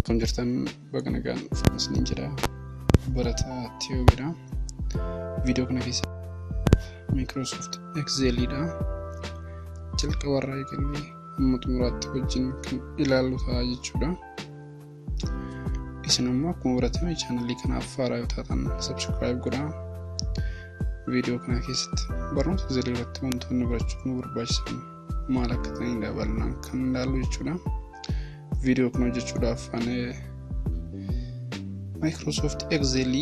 Akkam jirtan baga nagaan dhuftan isiniin jedha. Barataa Tiyoobiidha. Viidiyoo kana keessa Microsoft Excelidha. Jalqaba irraa eegalee hamma xumuraatti wajjin kan ilaallu ta'a jechuudha. Isin immoo akkuma baratame chaanalii kanaaf haaraa yoo taatan subscribe godhaa. Viidiyoo kana keessatti barnoota Excel irratti wantoonni barachuuf nu barbaachisan maal akka ta'anidha bal'inaan kan ilaallu jechuudha. Viidiyoo kana hojjechuudhaaf ani Microsoft Excel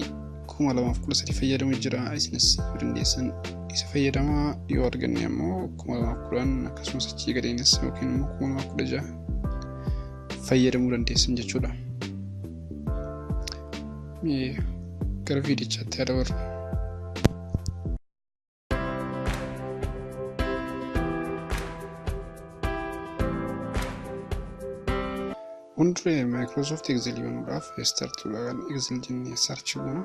2013 fayyadamu jira. Isinis yoo dandeessan isa fayyadamaa yoo arganne immoo 2010 akkasumas achii gadeenis yookiin immoo 2016 fayyadamuu dandeessan jechuudha. Gara viidichaatti haa dabarru. Hunduree Microsoft Excel banuudhaaf Start ulagaan Excel jennee search goona.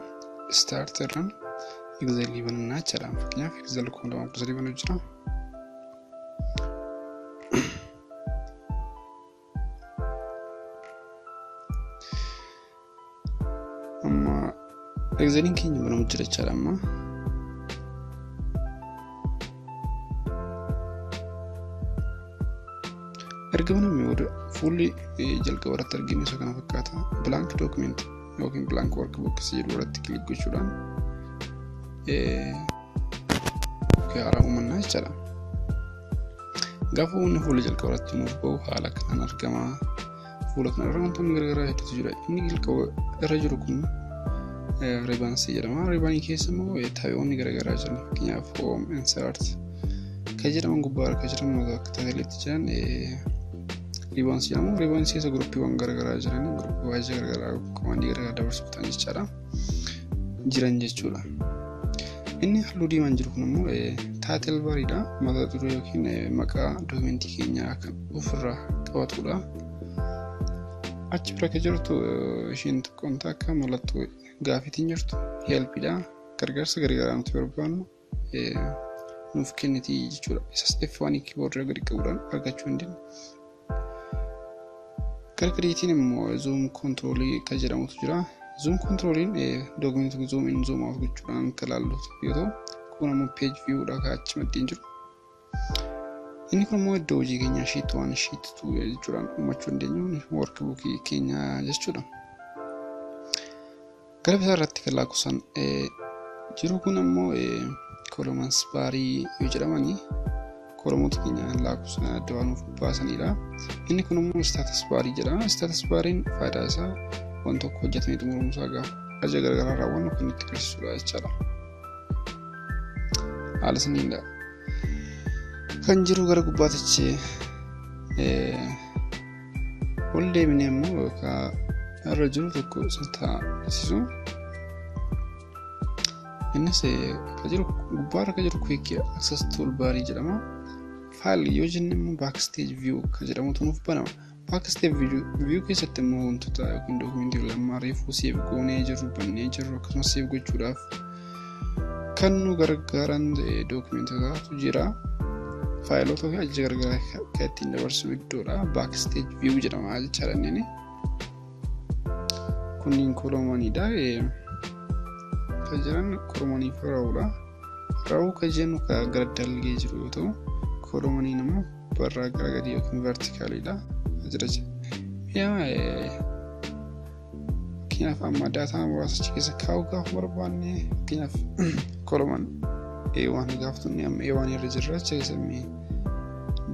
Start irraan Excel banannaa jechaadha. Fakkeenyaaf Excel 2013 banuu jira. Amma Exceliin keenya banamu jira jechaadha amma. Erga banamee booda fuulli jalqaba irratti arginu isa kana fakkaata. Blank document yookiin blank workbook jedhu irratti kilik gochuudhaan haaraa uumannaa jechaadha. Gaafa uummanni fuula jalqaba irratti nuuf bahu haala kanaan argama. Fuula kana irra wantoonni garaagaraa hedduutu jira. Inni jalqaba irra jiru kun riibaansii jedhama. Riibaanii keessa immoo taabiiwwan garaagaraa jiran fakkeenyaaf home, insert kan jedhaman gubbaa harka jiran akka taateleetti jiran riibaansii jedhamu. Riibaansii keessa guruppiiwwan garaagaraa jiran guruppii waajjira garaagaraa komaandii garaagaraa dabarsuuf ta'an jechaadha. Jiran jechuudha. Inni halluu diimaan jiru kun immoo taatel bariidha. Mata duree yookiin maqaa dookumentii keenyaa kan ofirraa qabatudha. Achi bira kan jirtu isheen xiqqoon takka mallattoo gaafiitiin jirtu helpidha. Gargaarsa garaagaraa nuti barbaannu nuuf kenniti jechuudha. Isas F1 keyboard gadi qabuudhaan argachuu dandeenya. Gargariitiin immoo zoom control kan jedhamutu jira. Zoom controliin dookumentii zoom in zoom out gochuudhaan kan ilaallu yoo ta'u, kun immoo page view dha kan achi maddeen jiru. Inni kun immoo iddoo hojii keenyaa sheet 1 sheet 2 jechuudhaan uumachuu dandeenyu workbook keenya jechuudha. Gara bitaa irratti kan lakkoofsaan jiru kun immoo columns baarii yoo jedhamani kolomoota keenya lakkoofsaan adda baanuuf baasanidha. Inni kun immoo status baarii jedhama. Status baariin faayidaa isaa waan tokko hojjetamee xumuramu isaa gaafa ajaja garaagaraa raawwannu kan nutti agarsiisudha jechaadha. Haala saniidha. Kan jiru gara gubbaatichi ol deebinee immoo yookaan irra jiru tokko agarsiisu. Innis kan jiru gubbaa irra kan jiru quick access toolbar jedhama. File yoo jenne immoo backstage view kan jedhamutu nuuf banama. Backstage view keessatti immoo wantoota yookiin dookumentii lamaa reefuu save goonee jirru bannee jirru akkasumas save gochuudhaaf kan nu gargaaran dookumentootatu jira. Faayilota fi ajaja garagaraa kan ittiin dabarsinu iddoodha. Backstage view jedhama jechaadha inni. Kunniin kolomaniidha. Kan jiran kolomanii fi raawudha. Raawuu kan jennu kan gara dalgee jiru yoo ta'u, kolomaniin immoo barraa gara gadii yookiin vertikaaliidha. Jira fakkeenyaaf amma daataa muraasa achi keessa kaa'uu gaafa barbaanne fakkeenyaaf koloman A1 gaafa tunne amma A1 irra jirra achi keessa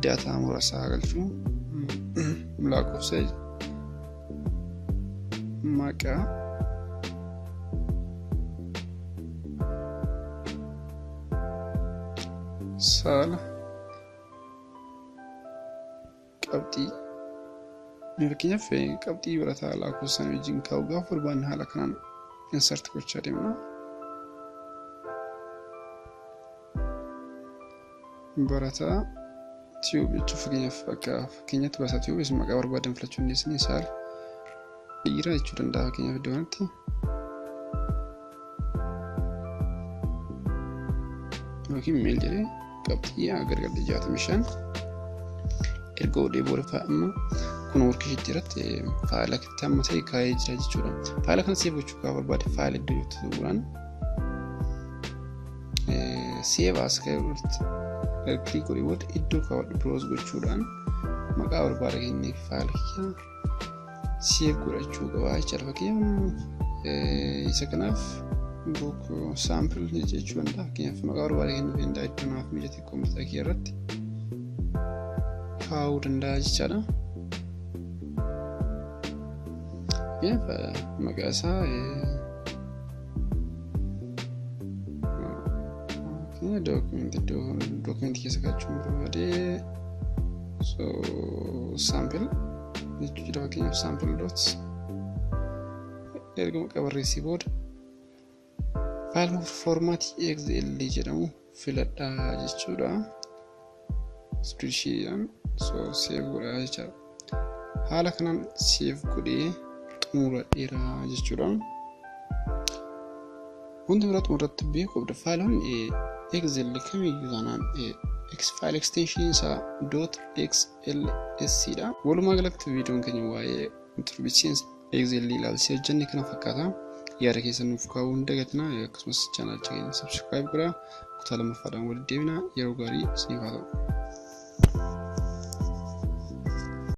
daataa muraasa galchuu lakkoofsa maqaa saala qabxii fakkeenyaaf qabxii barataa lakkoofsa wajjin kaa'uu gaafa barbaanne haala kanaan insert gochaa deemna. Barataa Tiyoob jechuun fakkeenyaaf akka fakkeenyaatti barataa Tiyoob isin maqaa barbaadan filachuu dandeessanii saala dhiira jechuu danda'a fakkeenyaaf iddoo kanatti. Yookiin meel jedhee qabxii gargar 65 erga godhee booda amma Kun worksheet irratti faayila itti hammatee kaa'ee jira jechuudha. Faayila kana save gochuu gaafa barbaade, faayila iddoo jirtu tuquudhaan save as irratti click godhee booda iddoo kaawwadhu browse gochuudhaan maqaa barbaada kennee faayila kiyya save godhachuu qaba jechuudha. Fakkeenyaaf, isa kanaaf book sample jechuu danda'a. Fakkeenyaaf, maqaa barbaada kennuu danda'a, iddoo naaf mijate kompiitara kiyya irratti kaa'uu danda'a jechaadha. Fakkeenyaaf, maqaa isaa dookumentii keessa kaa'achuun barbaade, so sample jechuu jira. Fakkeenyaaf, sample dot erga maqaa barreessii booda faayilii foormaatii Excel jedhamu filadhaa jechuudha. Spreadsheetidhaan so save godhaa jechaadha. Haala kanaan save godhee xumuradheera jechuudha. Wanti biraa xumuratti beekuu qabda, faayilonni Excel kamiyyuu taanaan file extension isaa .xls dha. Walumaa galatti viidiyoon keenya waa'ee introduction Excel ilaalchisee hojjenne kana fakkaata. Yaada keessan nuuf kaa'uu hin dagatinaa, akkasumas chaanalicha keenya subscribe godhaa. Kutaa lammaffaadhaan walitti deebina. Yeroo gaarii isiniif haa ta'u.